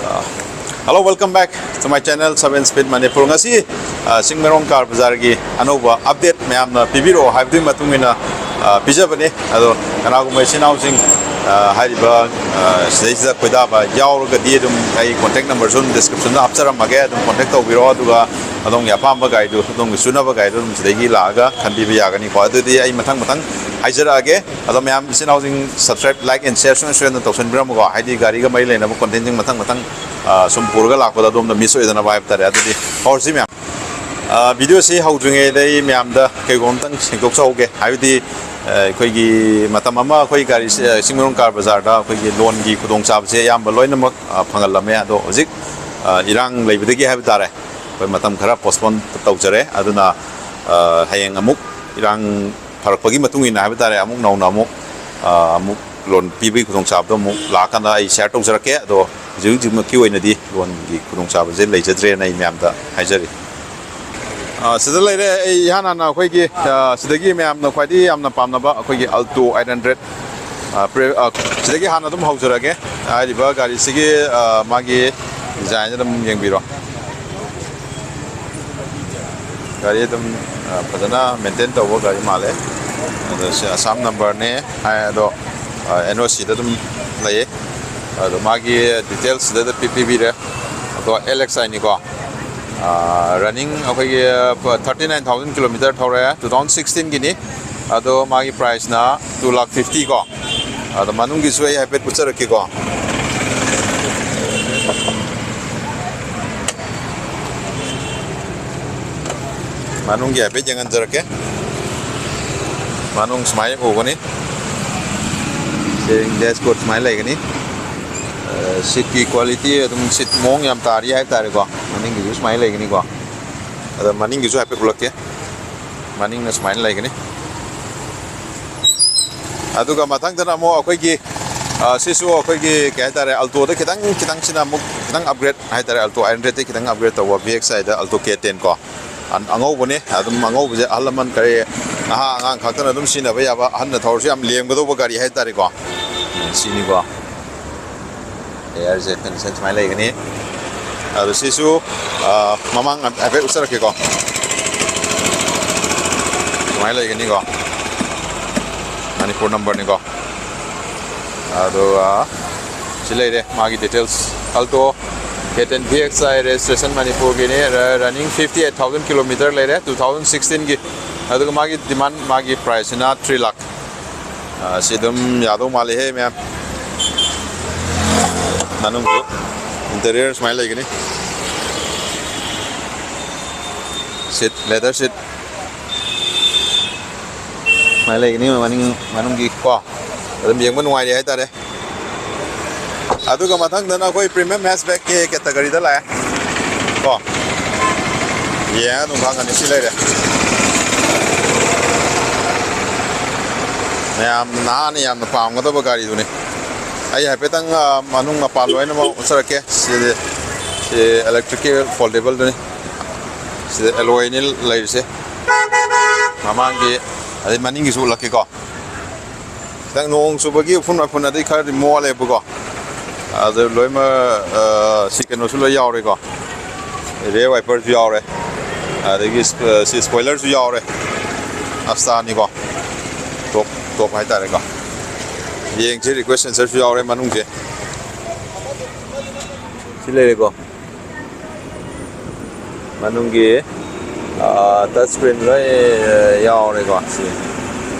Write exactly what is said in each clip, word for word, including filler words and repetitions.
Hello, welcome back to my channel, Seven Speed Manipur. ꯉꯁꯤ, ꯑ, Chingmeirong car ꯕꯖꯥꯔꯒꯤ ꯑꯅꯧꯕ update ꯃꯌꯥꯝꯅ ꯄꯤꯕꯤꯔꯛꯑꯣ ꯍꯥꯏꯕꯗꯨꯒꯤ ꯃꯇꯨꯡ ꯏꯟꯅ, ꯑ, ꯄꯤꯖꯕꯅꯤ꯫ ꯑꯗꯣ ꯀꯅꯥꯒꯨꯝꯕ ꯏꯆꯤꯟ ꯏꯅꯥꯎꯁꯤꯡ, ꯑ, ꯍꯥꯏꯔꯤꯕ, ꯑ, ꯁꯤꯗꯩꯁꯤꯗ ꯈꯣꯏꯗꯥꯕ ꯌꯥꯎꯔꯒꯗꯤ ꯑꯗꯨꯝ ꯑꯩ contact number ꯁꯨ ꯑꯗꯨꯝ description ꯗ ꯍꯥꯞꯆꯔꯝꯃꯒꯦ, ꯑꯗꯨꯝ contact ꯇꯧꯕꯤꯔꯛꯑꯣ꯫ ꯑꯗꯨꯒ ꯑꯗꯣꯝꯒꯤ ꯑꯄꯥꯝꯕ ꯒꯥꯔꯤꯗꯨ, ꯑꯗꯣꯝꯒꯤ ꯆꯨꯅꯕ ꯒꯥꯔꯤꯗꯨ ꯑꯗꯨꯝ ꯁꯤꯗꯒꯤ ꯂꯥꯛꯑꯒ ꯈꯟꯕꯤꯕ ꯌꯥꯒꯅꯤꯀꯣ꯫ ꯑꯗꯨꯗꯤ ꯑꯩ ꯃꯊꯪ ꯃꯊꯪ ꯍꯥꯏꯖꯔꯛꯑꯒꯦ꯫ ꯑꯗꯣ ꯃꯌꯥꯝ ꯏꯆꯤꯟ ꯏꯅꯥꯎꯁꯤꯡ subscribe, like and share ꯁꯨꯡꯁꯣꯏ ꯁꯣꯏꯗꯅ ꯇꯧꯁꯟꯕꯤꯔꯝꯃꯨꯀꯣ꯫ ꯍꯥꯏꯗꯤ ꯒꯥꯔꯤꯒ ꯃꯔꯤ ꯂꯩꯅꯕ content ꯁꯤꯡ ꯃꯊꯪ ꯃꯊꯪ, ꯑ, ꯁꯨꯝ ꯄꯨꯔꯒ ꯂꯥꯛꯄꯗ ꯑꯗꯣꯝꯗ miss ꯑꯣꯏꯗꯅꯕ ꯍꯥꯏꯕ ꯇꯥꯔꯦ꯫ ꯑꯗꯨꯗꯤ ꯍꯧꯔꯁꯤ ꯃꯌꯥꯝ꯫ ꯑ, video ꯁꯤ ꯍꯧꯗ꯭ꯔꯤꯉꯩꯗ ꯑꯩ ꯃꯌꯥꯝꯗ ꯀꯩꯒꯨꯝꯕ ꯑꯝꯇꯪ ꯁꯦꯡꯗꯣꯛꯆꯍꯧꯒꯦ꯫ ꯍꯥꯏꯕꯗꯤ, ꯑ, ꯑꯩꯈꯣꯏꯒꯤ ꯃꯇꯝ ꯑꯃ ꯑꯩꯈꯣꯏ ꯒꯥꯔꯤꯁꯦ, ꯑ, ꯆꯤꯡꯃꯩꯔꯣꯡ ꯀꯥꯔ ꯕꯖꯥꯔꯗ ꯑꯩꯈꯣꯏꯒꯤ loan ꯒꯤ ꯈꯨꯗꯣꯡꯆꯥꯕꯁꯦ ꯑꯌꯥꯝꯕ ꯂꯣꯏꯅꯃꯛ, ꯑ, ꯐꯪꯍꯜꯂꯝꯃꯦ꯫ ꯑꯗꯣ ꯍꯧꯖꯤꯛ, ꯑ, ꯏꯔꯥꯡ ꯂꯩꯕꯗꯒꯤ ꯍꯥꯏꯕ ꯇꯥꯔꯦ, ꯑꯩꯈꯣꯏ ꯃꯇꯝ ꯈꯔ postpone ꯇꯧꯖꯔꯦ꯫ ꯑꯗꯨꯅ, ꯑ, ꯍꯌꯦꯡ ꯑꯃꯨꯛ ꯏꯔꯥꯡ ꯐꯔꯛꯄꯒꯤ ꯃꯇꯨꯡ ꯏꯟꯅ ꯍꯥꯏꯕ ꯇꯥꯔꯦ, ꯑꯃꯨꯛ ꯅꯧꯅ ꯑꯃꯨꯛ, ꯑ, ꯑꯃꯨꯛ loan ꯄꯤꯕꯒꯤ ꯈꯨꯗꯣꯡꯆꯥꯕꯗꯣ ꯑꯃꯨꯛ ꯂꯥꯛꯑꯀꯥꯟꯗ ꯑꯩ share ꯇꯧꯖꯔꯛꯀꯦ꯫ ꯑꯗꯣ ꯍꯧꯖꯤꯛ ꯍꯧꯖꯤꯛꯃꯛꯀꯤ ꯑꯣꯏꯅꯗꯤ loan ꯒꯤ ꯈꯨꯗꯣꯡꯆꯥꯕꯁꯦ ꯂꯩꯖꯗ꯭ꯔꯦꯅ ꯑꯩ ꯃꯌꯥꯝꯗ ꯍꯥꯏꯖꯔꯤ꯫ ꯑ, ꯁꯤꯗ ꯂꯩꯔꯦ꯫ ꯑꯩ ꯏꯍꯥꯟ ꯍꯥꯟꯅ ꯑꯩꯈꯣꯏꯒꯤ, ꯑ, ꯁꯤꯗꯒꯤ ꯃꯌꯥꯝꯅ ꯈ꯭ꯋꯥꯏꯗꯒꯤ ꯌꯥꯝꯅ ꯄꯥꯝꯅꯕ ꯑꯩꯈꯣꯏꯒꯤ Alto eight hundred, ꯑ, pre-, ꯑ, ꯁꯤꯗꯒꯤ ꯍꯥꯟꯅ ꯑꯗꯨꯝ ꯍꯧꯖꯔꯒꯦ꯫ ꯍꯥꯏꯔꯤꯕ ꯒꯥꯔꯤꯁꯤꯒꯤ, ꯑ, ꯃꯥꯒꯤ design ꯑꯗꯨꯝ ꯌꯦꯡꯕꯤꯔꯣ꯫ ꯒꯥꯔꯤ ꯑꯗꯨꯝ, ꯑ, ꯐꯖꯅ maintain ꯇꯧꯕ ꯒꯥꯔꯤ ꯃꯥꯜꯂꯦ꯫ ꯑꯗꯣ ꯁꯤ ꯑꯁꯥꯝ number ꯅꯦ ꯍꯥꯏ, ꯑꯗꯣ, ꯑ, N O C ꯗ ꯑꯗꯨꯝ ꯂꯩꯌꯦ꯫ ꯑꯗꯣ ꯃꯥꯒꯤ details ꯁꯤꯗ ꯄꯤ-, ꯄꯤꯕꯤꯔꯦ꯫ ꯑꯗꯣ L X I ꯅꯤꯀꯣ꯫ ꯑ, running ꯑꯩꯈꯣꯏꯒꯤ, ꯑ, thirty nine thousand kilometer ꯊꯧꯔꯦ, two thousand sixteen Guinea. ꯑꯗꯣ ꯃꯥꯒꯤ price ꯅ two lakh fifty ꯀꯣ꯫ ꯑꯗꯣ ꯃꯅꯨꯡꯒꯤꯁꯨ ꯑꯩ ꯍꯥꯏꯐꯦꯠ ꯎꯠꯆꯔꯛꯀꯦꯀꯣ꯫ ꯃꯅꯨꯡꯒꯤ ꯍꯥꯏꯐꯦꯠ ꯌꯦꯡꯍꯟꯖꯔꯛꯀꯦ꯫ ꯃꯅꯨꯡ ꯁꯨꯃꯥꯏꯅ ꯎꯒꯅꯤ꯫ Steering dashboard ꯁꯨꯃꯥꯏꯅ ꯂꯩꯒꯅꯤ꯫ ꯑ, seat ꯀꯤ quality ꯑꯗꯨꯝ seat ꯃꯑꯣꯡ ꯌꯥꯝ ꯇꯥꯔꯤ ꯍꯥꯏꯕ ꯇꯥꯔꯦꯀꯣ꯫ ꯃꯅꯤꯡꯒꯤꯁꯨ ꯁꯨꯃꯥꯏꯅ ꯂꯩꯒꯅꯤꯀꯣ꯫ ꯑꯗꯣ ꯃꯅꯤꯡꯒꯤꯁꯨ ꯍꯥꯏꯐꯦꯠ ꯎꯠꯂꯛꯀꯦ꯫ ꯃꯅꯤꯡꯅ ꯁꯨꯃꯥꯏꯅ ꯂꯩꯒꯅꯤ꯫ ꯑꯗꯨꯒ ꯃꯊꯪꯗꯅ ꯑꯃꯨꯛ ꯑꯩꯈꯣꯏꯒꯤ, ꯑ, ꯁꯤꯁꯨ ꯑꯩꯈꯣꯏꯒꯤ ꯀꯩ ꯍꯥꯏꯇꯥꯔꯦ, Alto ꯗ ꯈꯤꯇꯪ, ꯈꯤꯇꯪꯁꯤꯅ ꯑꯃꯨꯛ ꯈꯤꯇꯪ upgrade ꯍꯥꯏꯇꯥꯔꯦ, Alto eight hundred ꯇꯩ ꯈꯤꯇꯪ upgrade ꯇꯧꯕ V X I the Alto K ten ꯀꯣ꯫ ꯑꯟ-, ꯑꯉꯧꯕꯅꯦ꯫ ꯑꯗꯨꯝ ꯑꯉꯧꯕꯁꯦ ꯑꯍꯜ ꯂꯃꯟ ꯀꯔꯤ ꯅꯍꯥ ꯑꯉꯥꯡ ꯈꯛꯇꯅ ꯑꯗꯨꯝ ꯁꯤꯖꯤꯟꯅꯕ ꯌꯥꯕ, ꯑꯍꯟꯅ ꯊꯧꯔꯁꯨ ꯌꯥꯝ ꯂꯦꯝꯒꯗꯧꯕ ꯒꯥꯔꯤ ꯍꯥꯏꯇꯥꯔꯦꯀꯣ꯫ ꯁꯤꯅꯤꯀꯣ꯫ ꯇꯌꯥꯔꯁꯦ ꯀꯟꯗꯤꯁꯟ ꯁꯨꯃꯥꯏꯅ ꯂꯩꯒꯅꯤ꯫ ꯑꯗꯣ ꯁꯤꯁꯨ, ꯑ, ꯃꯃꯥꯡ ꯍꯥꯏꯐꯦꯠ ꯎꯠꯆꯔꯛꯀꯦꯀꯣ꯫ ꯁꯨꯃꯥꯏꯅ ꯂꯩꯒꯅꯤꯀꯣ꯫ ꯃꯅꯤꯄꯨꯔ ꯅꯝꯕꯔꯅꯤꯀꯣ꯫ ꯑꯗꯨꯒ ꯁꯤ ꯂꯩꯔꯦ ꯃꯥꯒꯤ details꯫ Alto K ten V X I registration ꯃꯅꯤꯄꯨꯔꯒꯤꯅꯤ꯫ ꯔ-, running fifty eight thousand kilometer ꯂꯩꯔꯦ, two thousand sixteen ꯒꯤ꯫ ꯑꯗꯨꯒ ꯃꯥꯒꯤ demand, ꯃꯥꯒꯤ price ꯁꯤꯅ three lakh꯫ ꯑ, ꯁꯤ ꯑꯗꯨꯝ ꯌꯥꯗꯧ ꯃꯥꯜꯂꯤꯍꯦ, ꯃꯌꯥꯝ꯫ ꯃꯅꯨꯡꯁꯨ interior ꯁꯨꯃꯥꯏꯅ ꯂꯩꯒꯅꯤ꯫ Seat, leather seat ꯁꯨꯃꯥꯏꯅ ꯂꯩꯒꯅꯤ ꯃꯅꯤꯡ, ꯃꯅꯨꯡꯒꯤ ꯀꯣ꯫ ꯑꯗꯨꯝ ꯌꯦꯡꯕ ꯅꯨꯡꯉꯥꯏꯔꯦ ꯍꯥꯏꯇꯥꯔꯦ꯫ ꯑꯗꯨꯒ ꯃꯊꯪꯗꯅ ꯑꯩꯈꯣꯏ premium hatchback ꯀꯤ category ꯗ ꯂꯥꯛꯑꯦ ꯀꯣ꯫ ꯌꯦꯡꯉ ꯑꯗꯨꯝ ꯈꯪꯒꯅꯤ꯫ ꯁꯤ ꯂꯩꯔꯦ꯫ ꯃꯌꯥꯝ ꯅꯍꯥꯅ ꯌꯥꯝꯅ ꯄꯥꯝꯒꯗꯕ ꯒꯥꯔꯤꯗꯨꯅꯤ꯫ ꯑꯩ ꯍꯥꯏꯐꯦꯠꯇꯪ, ꯑ, ꯃꯅꯨꯡ ꯃꯄꯥꯟ ꯂꯣꯏꯅꯃꯛ ꯎꯠꯆꯔꯛꯀꯦ꯫ ꯁꯤꯗꯤ, ꯁꯤ electric ꯀꯤ foldable ꯗꯨꯅꯤ꯫ ꯁꯤꯗ alloy ꯅꯤ ꯂꯩꯔꯤꯁꯦ꯫ ꯃꯃꯥꯡꯒꯤ, ꯑꯗꯩ ꯃꯅꯤꯡꯒꯤꯁꯨ ꯎꯠꯂꯛꯀꯦꯀꯣ꯫ ꯈꯤꯇꯪ ꯅꯣꯡ ꯆꯨꯕꯒꯤ ꯎꯐꯨꯟ ꯋꯥꯏꯐꯨꯟ ꯑꯗꯩ ꯈꯔꯗꯤ ꯃꯣꯠꯂꯦꯕꯀꯣ꯫ ꯑꯗꯨ ꯂꯣꯏꯅꯃꯛ, ꯑ, ꯁꯤ ꯀꯩꯅꯣꯁꯨ ꯂꯣꯏ ꯌꯥꯎꯔꯦꯀꯣ꯫ Rear wiper ꯁꯨ ꯌꯥꯎꯔꯦ꯫ ꯑꯗꯒꯤ, ꯑ, ꯁꯤ spoiler ꯁꯨ ꯌꯥꯎꯔꯦ꯫ Astra ꯅꯤꯀꯣ꯫ Top, top ꯍꯥꯏꯇꯥꯔꯦꯀꯣ꯫ ꯌꯦꯡꯁꯤ, request sensor ꯁꯨ ꯌꯥꯎꯔꯦ ꯃꯅꯨꯡꯁꯦ꯫ ꯁꯤ ꯂꯩꯔꯦꯀꯣ꯫ ꯃꯅꯨꯡꯒꯤ, ꯑ, touch screen ꯂꯣꯏ ꯌꯥꯎꯔꯦꯀꯣ꯫ ꯁꯤ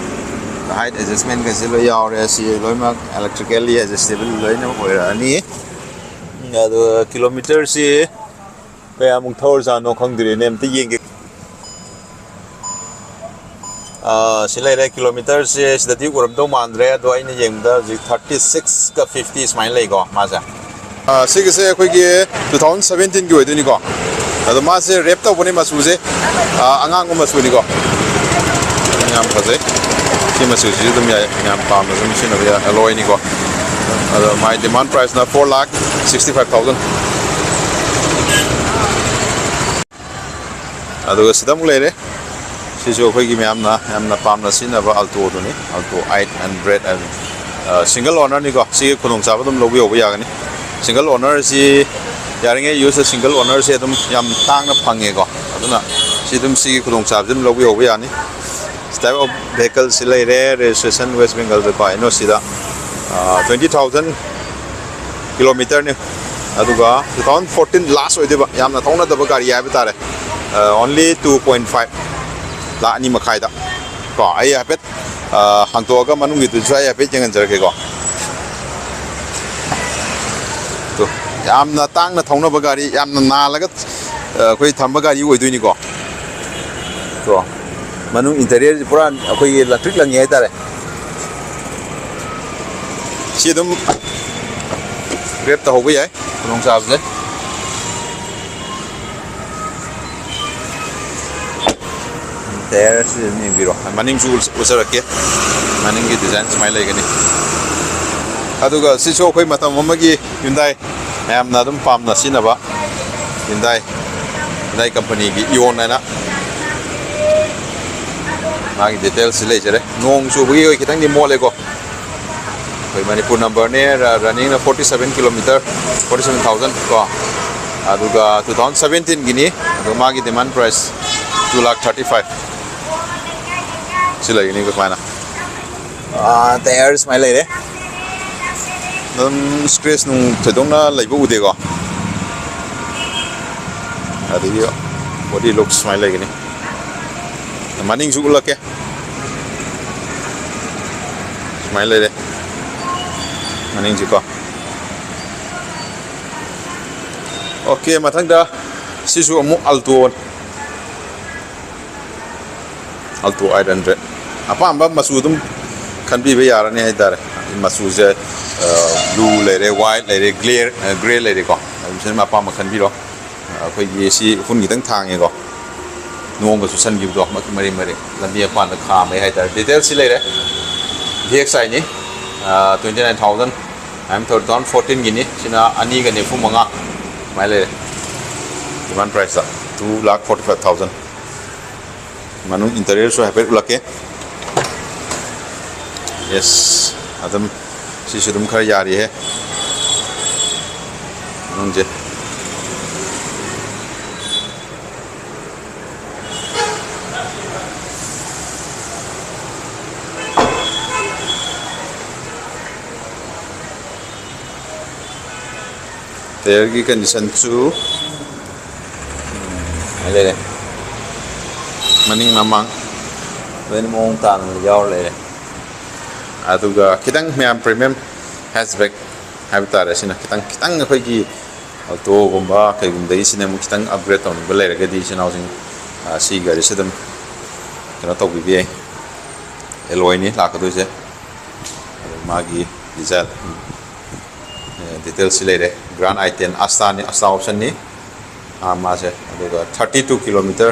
height adjustment ꯀꯁꯦ ꯂꯣꯏ ꯌꯥꯎꯔꯦ꯫ ꯁꯤ ꯂꯣꯏꯅꯃꯛ electrically adjustable ꯂꯣꯏꯅꯃꯛ ꯑꯣꯏꯔꯛꯑꯅꯤ꯫ ꯑꯗꯣ kilometer ꯁꯤ ꯀꯌꯥꯃꯨꯛ ꯊꯧꯔꯖꯥꯠꯅꯣ ꯈꯪꯗ꯭ꯔꯦꯅꯦ, ꯑꯝꯇ ꯌꯦꯡꯒꯦ꯫ ꯑ, ꯁꯤ ꯂꯩꯔꯦ꯫ Kilometer ꯁꯦ ꯁꯤꯗꯗꯤ ꯎꯔꯝꯗꯧ ꯃꯥꯟꯗ꯭ꯔꯦ, ꯑꯗꯣ ꯑꯩꯅ ꯌꯦꯡꯕꯗ ꯍꯧꯖꯤꯛ thirty six ꯀ fifty ꯁꯨꯃꯥꯏꯅ ꯂꯩꯀꯣ ꯃꯥꯁꯦ꯫ ꯑ, ꯁꯤꯒꯤꯁꯦ ꯑꯩꯈꯣꯏꯒꯤ two thousand seventeen ꯒꯤ ꯑꯣꯏꯗꯣꯏꯅꯤꯀꯣ꯫ ꯑꯗꯣ ꯃꯥꯁꯦ wrap ꯇꯧꯕꯅꯦ ꯃꯆꯨꯁꯦ, ꯑ, ꯑꯉꯥꯡꯕ ꯃꯆꯨꯅꯤꯀꯣ꯫ ꯌꯥꯝ ꯐꯖꯩ꯫ ꯁꯤ ꯃꯆꯨꯁꯤꯁꯨ ꯑꯗꯨꯝ ꯌꯥꯏ, ꯌꯥꯝ ꯄꯥꯝꯅ ꯑꯗꯨꯝ ꯁꯤꯖꯤꯟꯅꯕ ꯌꯥꯏ, alloy ꯅꯤꯀꯣ꯫ ꯑꯗꯣ my demand price ꯅ four lakh sixty five thousand꯫ ꯑꯗꯨꯒ ꯁꯤꯗ ꯑꯃꯨꯛ ꯂꯩꯔꯦ꯫ ꯁꯤꯁꯨ ꯑꯩꯈꯣꯏꯒꯤ ꯃꯌꯥꯝꯅ ꯌꯥꯝꯅ ꯄꯥꯝꯅ ꯁꯤꯖꯤꯟꯅꯕ Alto ꯗꯨꯅꯤ꯫ Alto eight hundred, ꯑ, single owner ꯅꯤꯀꯣ꯫ ꯁꯤꯒꯤ ꯈꯨꯗꯣꯡꯆꯥꯕ ꯑꯗꯨꯝ ꯂꯧꯕ ꯌꯧꯕ ꯌꯥꯒꯅꯤ꯫ ꯁꯤꯡꯒꯜ ꯑꯣꯅꯔꯁꯤ ꯌꯥꯔꯤꯉꯩ ꯌꯨꯁ ꯁꯤꯡꯒꯜ ꯑꯣꯅꯔꯁꯤ ꯑꯗꯨꯝ ꯌꯥꯝ ꯇꯥꯡꯅ ꯐꯪꯉꯦꯀꯣ꯫ ꯑꯗꯨꯅ ꯁꯤ ꯑꯗꯨꯝ ꯁꯤꯒꯤ ꯈꯨꯗꯣꯡꯆꯥꯕꯁꯤ ꯑꯗꯨꯝ ꯂꯧꯕꯤꯍꯧꯕ ꯌꯥꯅꯤ꯫ Type of vehicle ꯁꯤ ꯂꯩꯔꯦ, registration West Bengal ꯗꯀꯣ, N O ꯁꯤꯗ, ꯇ꯭ꯋꯦꯟꯇꯤ ꯊꯥꯎꯖꯟ ꯀꯤꯂꯣꯃꯤꯇꯔꯅꯤ꯫ ꯑꯗꯨꯒ ꯇꯨ ꯊꯥꯎꯖꯟ ꯐꯣꯔꯇꯤꯟ ꯂꯥꯁ ꯑꯣꯏꯗꯣꯏꯕ, ꯌꯥꯝꯅ ꯊꯧꯅꯗꯕ ꯒꯥꯔꯤ ꯍꯥꯏꯕ ꯇꯥꯔꯦ꯫ Only two point five, lakh ꯑꯅꯤ ꯃꯈꯥꯏꯗ ꯀꯣ꯫ ꯑꯩ ꯍꯥꯏꯐꯦꯠ, ꯑ, ꯍꯥꯡꯇꯣꯛꯑꯒ ꯃꯅꯨꯡꯒꯤꯗꯨꯁꯨ ꯑꯩ ꯍꯥꯏꯐꯦꯠ ꯌꯦꯡꯍꯟꯖꯔꯛꯀꯦꯀꯣ꯫ ꯇꯨ, ꯌꯥꯝꯅ ꯇꯥꯡꯅ ꯊꯧꯅꯕ ꯒꯥꯔꯤ, ꯌꯥꯝꯅ ꯅꯥꯜꯂꯒ, ꯑ, ꯑꯩꯈꯣꯏ ꯊꯝꯕ ꯒꯥꯔꯤ ꯑꯣꯏꯗꯣꯏꯅꯤꯀꯣ꯫ ꯀꯣ, ꯃꯅꯨꯡ interior ꯁꯤ ꯄꯨꯔꯥ ꯑꯩꯈꯣꯏꯒꯤ ꯂꯪꯇ꯭ꯔꯤꯛ ꯂꯪꯉꯤ ꯍꯥꯏꯇꯥꯔꯦ꯫ ꯁꯤ ꯑꯗꯨꯝ grab ꯇꯧꯍꯧꯕ ꯌꯥꯏ, ꯈꯨꯗꯣꯡꯆꯥꯕꯁꯦ꯫ Tyre ꯁꯤ ꯑꯗꯨꯝ ꯌꯦꯡꯕꯤꯔꯣ꯫ ꯃꯅꯤꯡꯁꯨ ꯎꯠꯆꯔꯛꯀꯦ꯫ ꯃꯅꯤꯡꯒꯤ design ꯁꯨꯃꯥꯏꯅ ꯂꯩꯒꯅꯤ꯫ ꯑꯗꯨꯒ ꯁꯤꯁꯨ ꯑꯩꯈꯣꯏ ꯃꯇꯝ ꯑꯃꯒꯤ Hyundai ꯃꯌꯥꯝꯅ ꯑꯗꯨꯝ ꯄꯥꯝꯅ ꯁꯤꯖꯤꯟꯅꯕ Hyundai, Hyundai company ꯒꯤ Eon ꯍꯥꯏꯅ꯫ ꯃꯥꯒꯤ details ꯁꯤ ꯂꯩꯖꯔꯦ꯫ ꯅꯣꯡ ꯆꯨꯕꯒꯤ ꯑꯣꯏ ꯈꯤꯇꯪꯗꯤ ꯃꯣꯠꯂꯦꯀꯣ꯫ ꯑꯩꯈꯣꯏ ꯃꯅꯤꯄꯨꯔ number ꯅꯦ, ꯔ-, running ꯅ forty seven kilometer, forty seven thousand ꯀꯣ꯫ ꯑꯗꯨꯒ two thousand seventeen ꯒꯤꯅꯤ꯫ ꯑꯗꯣ ꯃꯥꯒꯤ demand price two lakh thirty five꯫ ꯁꯤ ꯂꯩꯒꯅꯤ ꯑꯩꯈꯣꯏ ꯁꯨꯃꯥꯏꯅ꯫ ꯑꯥ, tyre ꯁꯨꯃꯥꯏꯅ ꯂꯩꯔꯦ꯫ ꯑꯗꯨꯝ scratch ꯅꯨꯡ ꯊꯣꯏꯗꯣꯛꯅ ꯂꯩꯕ ꯎꯗꯦꯀꯣ꯫ ꯑꯗꯒꯤ body look ꯁꯨꯃꯥꯏꯅ ꯂꯩꯒꯅꯤ꯫ ꯃꯅꯤꯡꯁꯨ ꯎꯠꯂꯛꯀꯦ꯫ ꯁꯨꯃꯥꯏꯅ ꯂꯩꯔꯦ ꯃꯅꯤꯡꯁꯤꯀꯣ꯫ OK, ꯃꯊꯪꯗ ꯁꯤꯁꯨ ꯑꯃꯨꯛ Alto꯫ Alto eight hundred꯫ ꯑꯄꯥꯝꯕ ꯃꯆꯨ ꯑꯗꯨꯝ ꯈꯟꯕꯤꯕ ꯌꯥꯔꯅꯤ ꯍꯥꯏꯇꯥꯔꯦ꯫ ꯃꯆꯨꯁꯦ, ꯑ, blue ꯂꯩꯔꯦ, white ꯂꯩꯔꯦ, grey, ꯑ, grey ꯂꯩꯔꯦꯀꯣ꯫ ꯑꯗꯨꯝ ꯁꯤꯅ ꯑꯄꯥꯝꯕ ꯈꯟꯕꯤꯔꯣ꯫ ꯑ, ꯑꯩꯈꯣꯏꯒꯤ ꯁꯤ ꯎꯐꯨꯟ ꯈꯤꯇꯪ ꯊꯥꯡꯉꯦꯀꯣ꯫ ꯅꯣꯡꯒ ꯆꯨꯁꯟꯈꯤꯕꯗꯣ ꯃꯔꯤ ꯃꯔꯤ ꯂꯝꯕꯤ ꯃꯄꯥꯟꯗ ꯈꯥꯝꯃꯦ ꯍꯥꯏꯇꯥꯔꯦ꯫ Details ꯁꯤ ꯂꯩꯔꯦ꯫ V X I ꯅꯤ, ꯑ, twenty nine thousand꯫ ꯑꯥꯏ ꯑꯦꯝ ꯊꯥꯎꯖꯟ ꯐꯣꯔꯇꯤꯟꯒꯤꯅꯤ꯫ ꯁꯤꯅ ꯑꯅꯤꯒ ꯅꯤꯐꯨ ꯃꯉꯥ ꯁꯨꯃꯥꯏꯅ ꯂꯩꯔꯦ꯫ Demand price ꯇ two lakh forty five thousand꯫ ꯃꯅꯨꯡ interior ꯁꯨ ꯍꯥꯏꯐꯦꯠ ꯎꯠꯂꯛꯀꯦ꯫ Yes, ꯑꯗꯨꯝ ꯁꯤꯁꯨ ꯑꯗꯨꯝ ꯈꯔ ꯌꯥꯔꯤꯍꯦ꯫ ꯈꯪꯗꯦ꯫ Tyre ꯒꯤ condition ꯁꯨ ꯂꯩꯔꯦ꯫ ꯃꯅꯤꯡ ꯃꯃꯥꯡ ꯂꯣꯏꯅ ꯃꯑꯣꯡ ꯇꯥꯅ ꯌꯥꯎꯔ ꯂꯩꯔꯦ꯫ ꯑꯗꯨꯒ ꯈꯤꯇꯪ ꯃꯌꯥꯝ premium hatchback ꯍꯥꯏꯕ ꯇꯥꯔꯦ꯫ ꯁꯤꯅ ꯈꯤꯇꯪ, ꯈꯤꯇꯪ ꯑꯩꯈꯣꯏꯒꯤ Alto ꯒꯨꯝꯕ ꯀꯩꯒꯨꯝꯕꯗꯒꯤ ꯁꯤꯅ ꯑꯃꯨꯛ ꯈꯤꯇꯪ upgrade ꯇꯧꯅꯤꯡꯕ ꯂꯩꯔꯒꯗꯤ, ꯏꯆꯤꯟ ꯏꯅꯥꯎꯁꯤꯡ, ꯑ, ꯁꯤ ꯒꯥꯔꯤꯁꯦ ꯑꯗꯨꯝ ꯀꯩꯅꯣ ꯇꯧꯕꯤꯕ ꯌꯥꯏ꯫ Alloy ꯅꯤ ꯂꯥꯛꯀꯗꯣꯏꯁꯦ꯫ ꯑꯗꯨ ꯃꯥꯒꯤ design, ꯑ, details ꯁꯤ ꯂꯩꯔꯦ꯫ Grand i ten Asta ꯅꯤ, Asta option ꯅꯤ꯫ ꯑ, ꯃꯥꯁꯦ꯫ ꯑꯗꯨꯒ thirty two kilometer,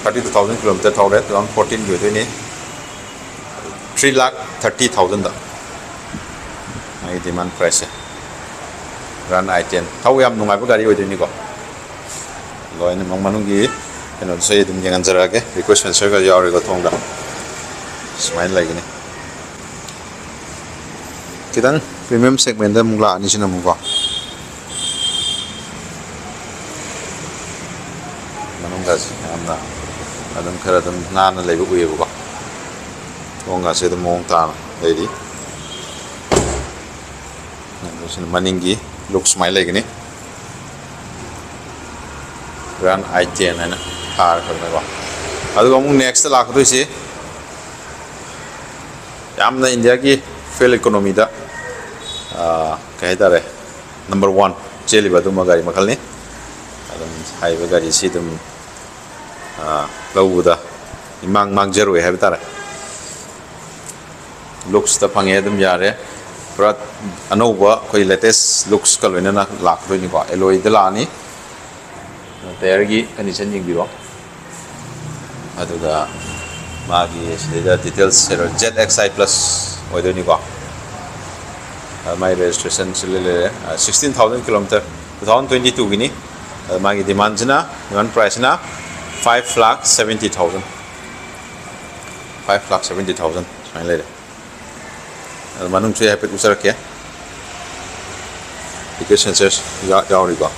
thirty two thousand kilometer ꯊꯧꯔꯦ, two thousand fourteen ꯒꯤ ꯑꯣꯏꯗꯣꯏꯅꯤ꯫ Three lakh thirty thousand ꯗ ꯃꯥꯒꯤ demand price say. Grand i ten ꯊꯧ ꯌꯥꯝ ꯅꯨꯡꯉꯥꯏꯕ ꯒꯥꯔꯤ ꯑꯣꯏꯗꯣꯏꯅꯤꯀꯣ꯫ ꯂꯣꯏꯅꯃꯛ ꯃꯅꯨꯡꯒꯤ ꯀꯩꯅꯣꯗꯨꯁꯨ ꯑꯩ ꯑꯗꯨꯝ ꯌꯦꯡꯍꯟꯖꯔꯛꯑꯒꯦ꯫ Request sensor ꯒ ꯌꯥꯎꯔꯤꯀꯣ ꯊꯣꯡꯗ꯫ ꯁꯨꯃꯥꯏꯅ ꯂꯩꯒꯅꯤ꯫ ꯈꯤꯇꯪ premium segment ꯇ ꯑꯃꯨꯛ ꯂꯥꯛꯑꯅꯤ ꯁꯤꯅ ꯑꯃꯨꯛꯀꯣ꯫ ꯃꯅꯨꯡꯗ ꯌꯥꯝꯅ ꯑꯗꯨꯝ ꯈꯔ ꯑꯗꯨꯝ ꯅꯥꯟꯅ ꯂꯩꯕ ꯎꯏꯌꯦꯕꯀꯣ꯫ ꯊꯣꯡꯒꯁꯦ ꯑꯗꯨꯝ ꯃꯑꯣꯡ ꯇꯥꯅ ꯂꯩꯔꯤ꯫ ꯑꯗꯨ ꯁꯤꯅ ꯃꯅꯤꯡꯒꯤ look ꯁꯨꯃꯥꯏꯅ ꯂꯩꯒꯅꯤ꯫ Grand i ten ꯍꯥꯏꯅ ꯊꯥꯔꯒꯀꯣ꯫ ꯑꯗꯨꯒ ꯑꯃꯨꯛ next ꯂꯥꯛꯀꯗꯣꯏꯁꯤ ꯌꯥꯝꯅ India ꯒꯤ fuel economy ꯗ, ꯑ, ꯀꯩ ꯍꯥꯏꯇꯥꯔꯦ, number one ꯆꯦꯜꯂꯤꯕ ꯑꯗꯨꯝꯕ ꯒꯥꯔꯤ ꯃꯈꯜꯅꯤ꯫ ꯑꯗꯨꯝ ꯍꯥꯏꯔꯤꯕ ꯒꯥꯔꯤꯁꯤ ꯑꯗꯨꯝ, ꯑ, ꯂꯧꯕꯗ ꯏꯃꯥꯡ ꯃꯥꯡꯖꯔꯣꯏ ꯍꯥꯏꯕ ꯇꯥꯔꯦ꯫ Looks ꯇ ꯐꯪꯉꯦ ꯑꯗꯨꯝ ꯌꯥꯔꯦ꯫ ꯄꯨꯔꯥ ꯑꯅꯧꯕ ꯑꯩꯈꯣꯏ latest looks ꯀ ꯂꯣꯏꯅꯅ ꯂꯥꯛꯀꯗꯣꯏꯅꯤꯀꯣ꯫ Alloy ꯗ ꯂꯥꯛꯑꯅꯤ꯫ Tyre ꯒꯤ condition ꯌꯦꯡꯕꯤꯔꯣ꯫ ꯑꯗꯨꯒ ꯃꯥꯒꯤ ꯁꯤꯗꯩꯗ details ꯍꯥꯏꯔꯣ, Z X I Plus ꯑꯣꯏꯗꯣꯏꯅꯤꯀꯣ꯫ ꯑ, ꯃꯥꯒꯤ registration ꯁꯤ ꯂꯩ-, ꯂꯩꯔꯦ꯫ ꯑ, sixteen thousand kilometer, two thousand twenty two Guinea. ꯑꯗ ꯃꯥꯒꯤ demand ꯁꯤꯅ, demand price ꯁꯤꯅ five lakh seventy thousand, five lakh seventy thousand ꯁꯨꯃꯥꯏꯅ ꯂꯩꯔꯦ꯫ ꯑꯗ ꯃꯅꯨꯡꯁꯨ ꯑꯩ ꯍꯥꯏꯐꯦꯠ ꯎꯠꯆꯔꯛꯀꯦ꯫ Ticket sensor ꯌꯥꯎꯔꯤꯀꯣ꯫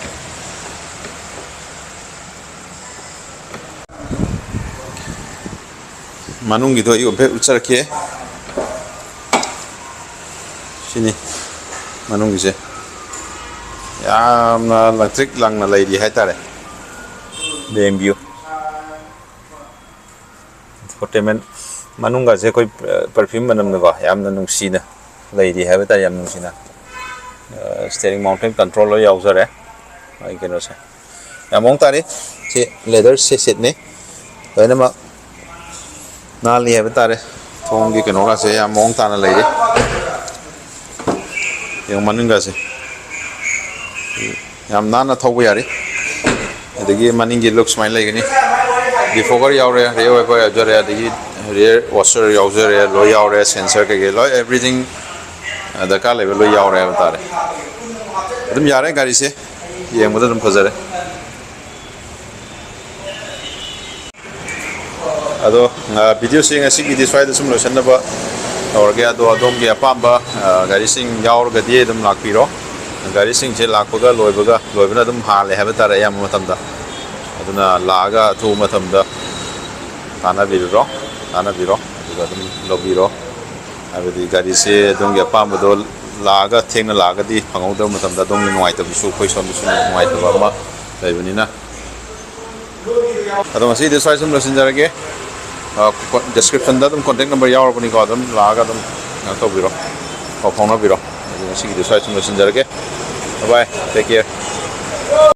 ꯃꯅꯨꯡꯒꯤꯗꯣ ꯑꯩ ꯍꯥꯏꯐꯦꯠ ꯎꯠꯆꯔꯛꯀꯦ꯫ ꯁꯤꯅꯤ ꯃꯅꯨꯡꯒꯤꯁꯦ, ꯌꯥꯝꯅ ꯂꯪꯇ꯭ꯔꯤꯛ ꯂꯪꯅ ꯂꯩꯔꯤ ꯍꯥꯏꯇꯥꯔꯦ꯫ ꯕꯦꯝꯕ꯭ꯌꯨ ꯏꯟꯐꯣꯇꯦꯟꯃꯦꯟ ꯃꯅꯨꯡꯒꯁꯦ ꯑꯩꯈꯣꯏ ꯄꯔꯐ꯭ꯌꯨꯝ ꯃꯅꯝꯅꯀꯣ ꯌꯥꯝꯅ ꯅꯨꯡꯁꯤꯅ ꯂꯩꯔꯤ ꯍꯥꯏꯕ ꯇꯥꯔꯦ, ꯌꯥꯝ ꯅꯨꯡꯁꯤꯅ꯫ ꯁ꯭ꯇꯤꯌꯔꯤꯡ ꯃꯥꯎꯟꯇꯦꯟ ꯀꯟꯇ꯭ꯔꯣꯜ ꯂꯣꯏ ꯌꯥꯎꯖꯔꯦ꯫ ꯃꯥꯒꯤ ꯀꯩꯅꯣꯁꯦ ꯌꯥꯝ ꯃꯑꯣꯡ ꯇꯥꯔꯤ꯫ ꯁꯤ ꯂꯦꯗꯔ ꯁꯤꯠꯅꯤ, ꯂꯣꯏꯅꯃꯛ ꯅꯥꯜꯂꯤ ꯍꯥꯏꯕ ꯇꯥꯔꯦ꯫ ꯊꯣꯡꯒꯤ ꯀꯩꯅꯣꯒꯁꯦ ꯌꯥꯝ ꯃꯑꯣꯡ ꯇꯥꯅ ꯂꯩꯔꯤ꯫ ꯌꯦꯡꯉꯨ ꯃꯅꯤꯡꯒꯁꯦ ꯌꯥꯝ ꯅꯥꯟꯅ ꯊꯧꯕ ꯌꯥꯔꯤ꯫ ꯑꯗꯒꯤ ꯃꯅꯤꯡꯒꯤ ꯂꯨꯛ ꯁꯨꯃꯥꯏꯅ ꯂꯩꯒꯅꯤ꯫ ꯗꯤꯐꯣꯒꯔ ꯌꯥꯎꯔꯦ, ꯔꯤꯌꯔ ꯋꯥꯏꯄꯔ ꯌꯥꯎꯖꯔꯦ, ꯑꯗꯒꯤ ꯔꯤꯌꯔ ꯋꯥꯁꯔ ꯌꯥꯎꯖꯔꯦ, ꯂꯣꯏ ꯌꯥꯎꯔꯦ, ꯁꯦꯟꯁꯔ ꯀꯩꯀꯩ ꯂꯣꯏ, ꯑꯦꯕ꯭ꯔꯤꯊꯤꯡ ꯗꯔꯀꯥꯔ ꯂꯩꯕ ꯂꯣꯏ ꯌꯥꯎꯔꯦ ꯍꯥꯏꯕ ꯇꯥꯔꯦ꯫ ꯑꯗꯨꯝ ꯌꯥꯔꯦ ꯒꯥꯔꯤꯁꯦ, ꯌꯦꯡꯕꯗ ꯑꯗꯨꯝ ꯐꯖꯔꯦ꯫ ꯑꯗꯣ ꯚꯤꯗꯤꯑꯣꯁꯦ ꯉꯁꯤꯒꯤꯗꯤ ꯁ꯭ꯋꯥꯏꯗ ꯁꯨꯝ ꯂꯣꯏꯁꯤꯟꯅꯕ ꯇꯧꯔꯒꯦ꯫ ꯑꯗꯣ ꯑꯗꯣꯝꯒꯤ ꯑꯄꯥꯝꯕ ꯒꯥꯔꯤꯁꯤꯡ ꯌꯥꯎꯔꯒꯗꯤ ꯑꯗꯨꯝ ꯂꯥꯛꯄꯤꯔꯣ꯫ ꯒꯥꯔꯤꯁꯤꯡꯁꯦ ꯂꯥꯛꯄꯒ ꯂꯣꯏꯕꯒ, ꯂꯣꯏꯕꯅ ꯑꯗꯨꯝ ꯍꯥꯜꯂꯦ ꯍꯥꯏꯕ ꯇꯥꯔꯦ ꯑꯌꯥꯝꯕ ꯃꯇꯝꯗ꯫ ꯑꯗꯨꯅ ꯂꯥꯛꯑꯒ ꯑꯊꯨꯕ ꯃꯇꯝꯗ ꯇꯥꯟꯅꯕꯤꯔꯨꯔꯣ, ꯇꯥꯟꯅꯕꯤꯔꯣ, ꯑꯗꯨꯒ ꯑꯗꯨꯝ ꯂꯧꯕꯤꯔꯣ꯫ ꯍꯥꯏꯕꯗꯤ ꯒꯥꯔꯤꯁꯦ ꯑꯗꯣꯝꯒꯤ ꯑꯄꯥꯝꯕꯗꯣ ꯂꯥꯛꯑꯒ, ꯊꯦꯡꯅ ꯂꯥꯛꯑꯒꯗꯤ ꯐꯪꯍꯧꯗꯕ ꯃꯇꯝꯗ ꯑꯗꯣꯝꯒꯤ ꯅꯨꯡꯉꯥꯏꯇꯕꯁꯨ ꯑꯩꯈꯣꯏ ꯁꯣꯝꯗꯁꯨ ꯅꯨꯡꯉꯥꯏꯇꯕ ꯑꯃ ꯂꯩꯕꯅꯤꯅ꯫ ꯑꯗꯣ ꯉꯁꯤꯗꯤ ꯁ꯭ꯋꯥꯏ ꯁꯨꯝ ꯂꯣꯏꯁꯤꯟꯖꯔꯒꯦ꯫ ꯑ, ꯀꯣ-, ꯗꯤꯁꯀ꯭ꯔꯤꯞꯁꯟꯗ ꯑꯗꯨꯝ ꯀꯣꯟꯇꯦꯛ ꯅꯝꯕꯔ ꯌꯥꯎꯔꯕꯅꯤꯀꯣ, ꯑꯗꯨꯝ ꯂꯥꯛꯑꯒ ꯑꯗꯨꯝ ꯀꯩꯅꯣ ꯇꯧꯕꯤꯔꯣ, ꯄꯥꯎ ꯐꯥꯎꯅꯕꯤꯔꯣ꯫ ꯑꯗꯨ ꯉꯁꯤꯒꯤꯗꯤ ꯁ꯭ꯋꯥꯏ ꯁꯨꯝ ꯂꯣꯏꯁꯤꯟꯖꯔꯒꯦ꯫ Bye bye, take care꯫